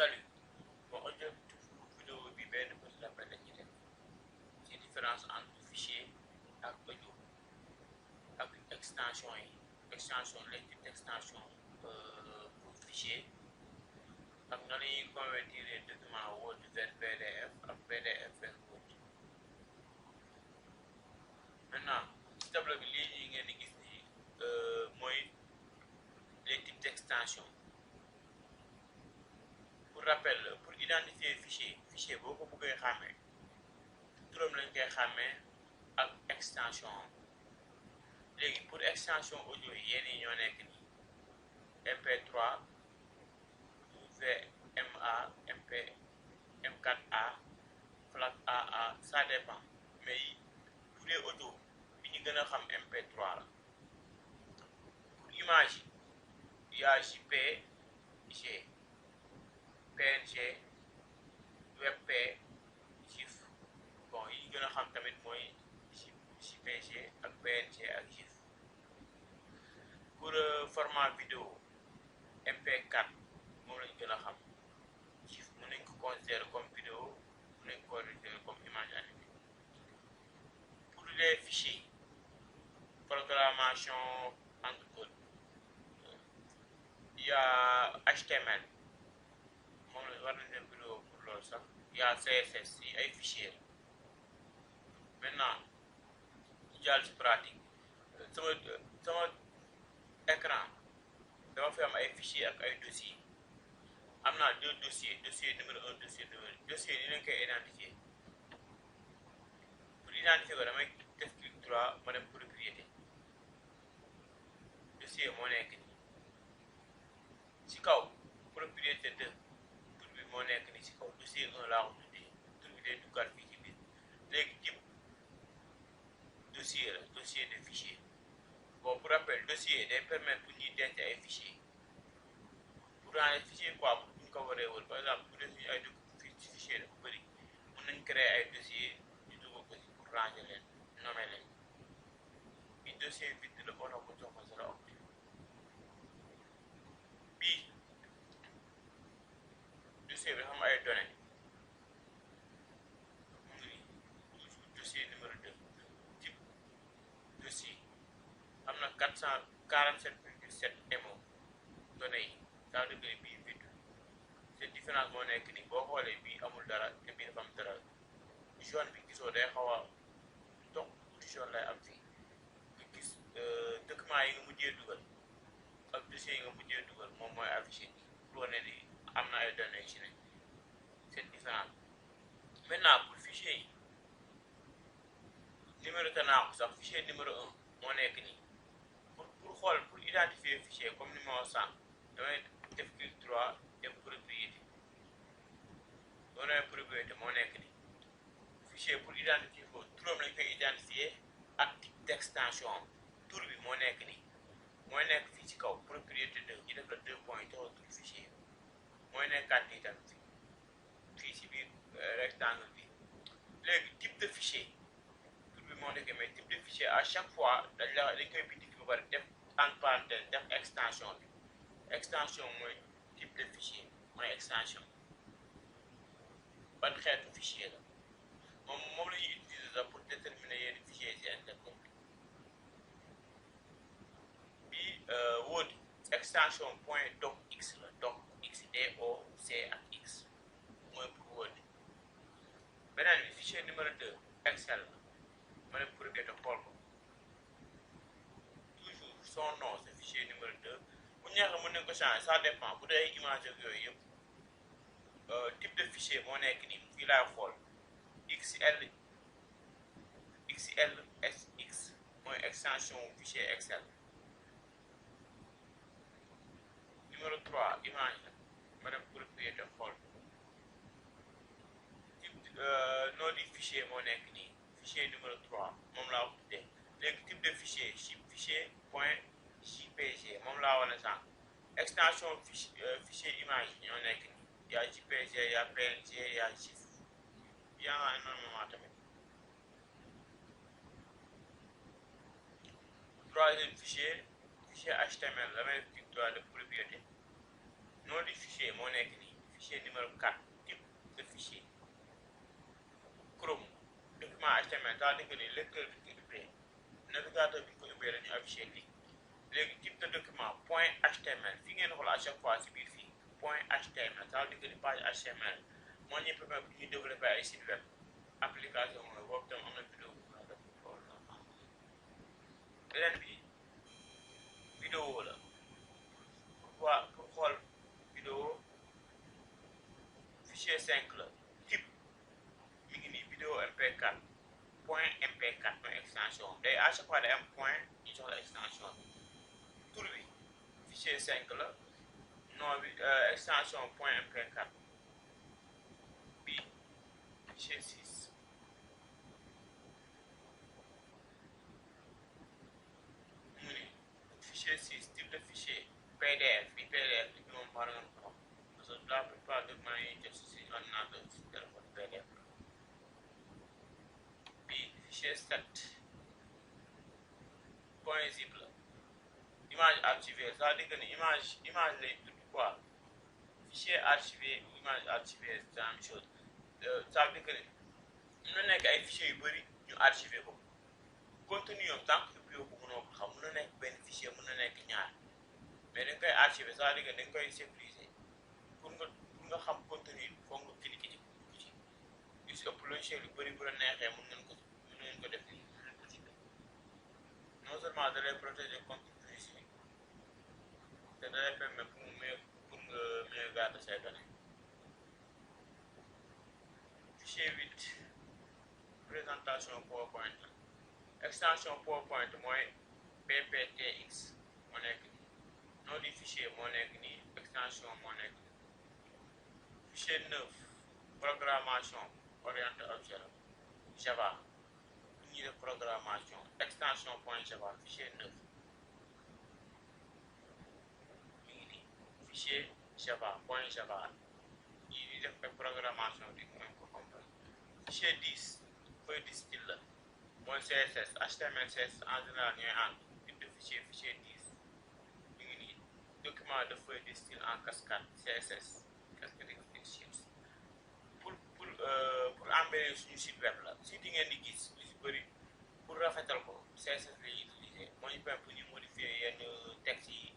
Salut. Bon, aujourd'hui, vidéo bi benn petit rappel la ñuy def ci différence entre fichier ak audio ak extension yi les types d'extension pour fichier ak na la ñuy convertir document Word vers PDF ak PDF vers Word. Maintenant ci tableau bi lii ñi ngeen di gis ni mooy les types d'extension. Pour rappel, pour identifier fichier boo ko bëggee xàmmee turam lañ koy xàmmee ak extension léegi pour extension audio yi yéen ñi ñoo nekk ni MP3 VMA MP M4A FLAC AA ça dépend mais pour les audio bi ñu gën a xam MP3 la. Pour image yi y a JPG PNG WebP GIF bon yi gën a xam tamit mooy JPG ak PNG ak GIF. Pour format vidéo MP4 moom lañ gën a xam. GIF mën nañ ko considérer comme vidéo mën nañ ko considérer comme image animée. Pour les fichiers programmation entre code il y a HTML moom la war nañ leen vidéo pour loolu sax y a CSS yi ay fichier. Maintenant jàll ci pratique sama écran dama fi am ay fichier ak ay dossier am naa deux dossiers dossier numéro 1 dossier numéro dossier ni lañ koy identifier. Pour identifier ko damay def clic droit ma dem propriété dossier moo nekk ni ci kaw propriété 2 moo nekk ni ci kaw dossier 1 laa ko tuddee tur bi day duggaat fii ci biir léegi type dossier la dossier de fichier. Bon pour rappel dossier day permettre pour ñuy denc ay fichier pour ranger fichier quoi pour ñu ko waree wër par exemple bu dee ay fichier dafa bëri mën nañ créer ay dossier ñu dugal ko ci pour ranger leen nommer leen bi dossier vide la boo ko jox ko zéro actif bii dossier bi xam ay données mu ngi dossier numéro 2 type dossier am na 447,7 MO données yi ça veut dire bii vide seen différence moo nekk ni boo xoolee bii amul dara te bii dafa am dara jaune bi gisoo day xaw a toog tuuti jaune lay am fii nga gis document yi nga mujjee dugal ak dossier yi nga mujjee dugal moom mooy affiché pour wane ni am na ay données ci ne c'est différent. Maintenant pour fichier yi numéroté naa ko sax fichier numéro 1 moo nekk nii pour xool pour identifier fichier comme numéro 100 damay def clic droit def propriété boo demee propriété moo nekk nii fichier pour identifier ko turam lañ koy identifier ak type d'extension tur bi moo nekk nii mooy nekk fii ci kaw propriété 2 ñu def la 2 points jox la tur fichier mooy nekkaat nii tamit fii ci biir rectangle bi. Léegi type de fichier tur bi moo nekk mais type de fichier à chaque fois dañ koy bind fi ba pare def entre parenthèse def extension bi extension mooy type de fichier mooy extension ban xeetu fichier la moom la ñuy utiliser sax pour déterminer yenn fichier ci internet bi Word extension point docx la docx DOC ak X mooy pour Word. Beneen bi fichier numéro 2 Excel la ma ne pour gerte xool ko toujours son nom c'est fichier numéro 2 bu ñeexee mën nañ ko changer ça dépend bu dee image ak yooyu yëpp type de fichier moo nekk nii fii laay xool XLSX mooy extension fichier Excel. Numéro 3 image la ma dem propriété xool nom du fichier moo nekk nii fichier numéro 3 moom laa ko tuddee. Léegi type de fichier fichier point JPG moom laa wane sànq extension fichier image ñoo nekk nii y a JPG y a PNG y a GIF y a énormément tamit. Troisième fichier HTML damay def clic droit de propriété nom du fichier moo nekk nii fichier numéro 4 type de fichier Chrome document HTML ça veut dire que ni lecteur bi ko ubbee navigateur bi ko ubbee dañu affiché lii léegi type de document point HTML fi ngeen xool à chaque fois si biir fii point HTML ça veut dire que ni page HTML moo ñuy permettre bu ñuy développer ay site web application mooy boobu tam am na vidéo bu nga def xool na beneen bi vidéo la pour xool vidéo fichier 5 la type mi ngi nii vidéo MP4 point MP4 mooy extension day à chaque fois day am point ñu jox la extension bi tur bi fichier 5 la nom bi extension point MP4 bi fichier 6 mu ni fichier 6 type de fichier PDF bi PDF li moom war nga ko xam parce que la plupart de documents yi jot si ordinateur si téléphone PDF bi fichier 7 point zip la image archivée ça veut dire que ni image lay tudd quoi fichier archivé ou image archivée c'est la même chose ça veut dire que ni mën na nekk ay fichiers yu bëri ñu archivé ko contenu yoom tant que ubbi ko mënoo ko xam mën na nekk benn fichier mën na nekk ñaar mais dañ koy archivé ça veut dire que dañ koy sécuriser pour nga xam contenu bi foog nga cliquer ci dugg ci yu si ëpp logiciel yu bëri bu la neexee mën ngeen ko def nii non seulement da lay protéger contre triche te da lay permettre pour nga mieux garder say données fichier 8 présentation PowerPoint extension PowerPoint mooy PPTX moo nekk nii nom du fichier moo nekk nii extension moo nekk nii fichier 9 programmation orientée objet Java bu ñuy def programmation extension point Java fichier 9 mi ngi nii fichier Java point Java yi di def ay programmation di ngeen ko comprendre fichier 10 feuille de style la mooy CSS HTML CSS en général ñooy ànd type de fichier 10 mi ngi nii document de feuille de style en cascade CSS cascade fichiers pour embellir suñu site web la site yi ngeen di gis lu si bëri pour rafetal ko CSS la ñuy utiliser moo ñu permettre pour ñu modifier yenn textes yi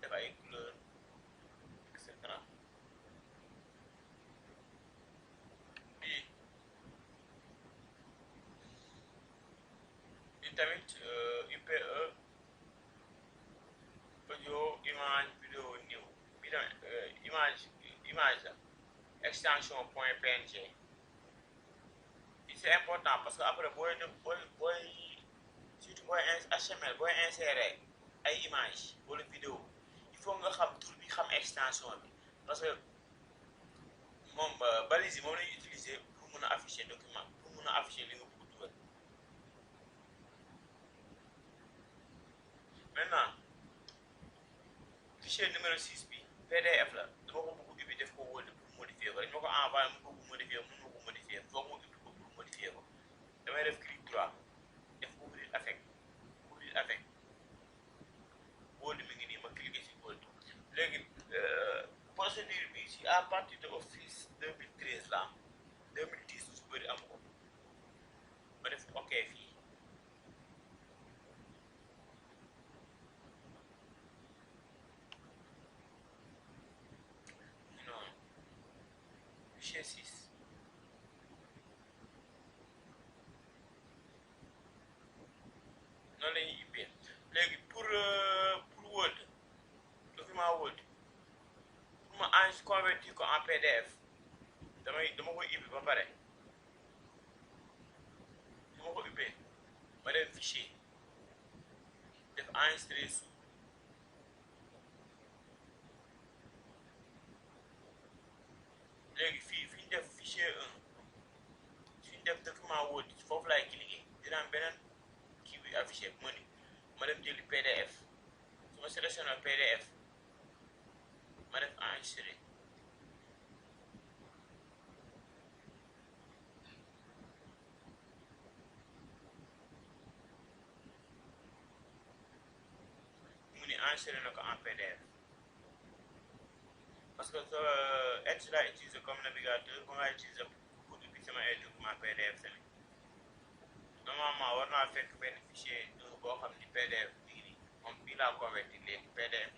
def ay couleurs et cetera bi tamit UPE audio image vidéo new bi tamit image la extension point PNG c'est important parce que après surtout booy HTML booy insérer ay image wala vidéo il faut nga xam tur bi xam extension bi parce que moom balise yi moom lañuy utiliser pour mun a afficher document pour mun a afficher li nga bëgg dugal maintenant fichier numéro 6 bi PDF la dama ko bëgg ubbi def ko Word pour modifier ko dañ ma ko envoyé mu bëgg modifier mun ma ko modifier foog ma ubbi ko pour modifier ko damay def clic droit def ouvrir avec Word mi ngi nii ma cliquer ci Word léegi procédure bi si à partir de Office 2013 la 2010 su bëri am ko ma def ok fii non fichier 6 noonu la ñuy ubbee léegi pour Word document Word pour ma convertir ko en PDF dama koy ubbi ba pare dama ko ubbee ma def fichier def enregistrer sous léegi fii fi ñu def fichier 1 fi ñu def document Word foofu laay cliquer dina am beneen kii bi affiché menu ma dem jëli PDF su ma sélectionné PDF ma def enregistrer mu ni enregistré na ko en PDF parce que Edge laa utiliser comme navigateur moom laa utiliser pour ubbi sama ay document PDF tamit normalement war naa fekk benn fichier boo xam ni PDF bii nii moom bii laa convertir léegi PDF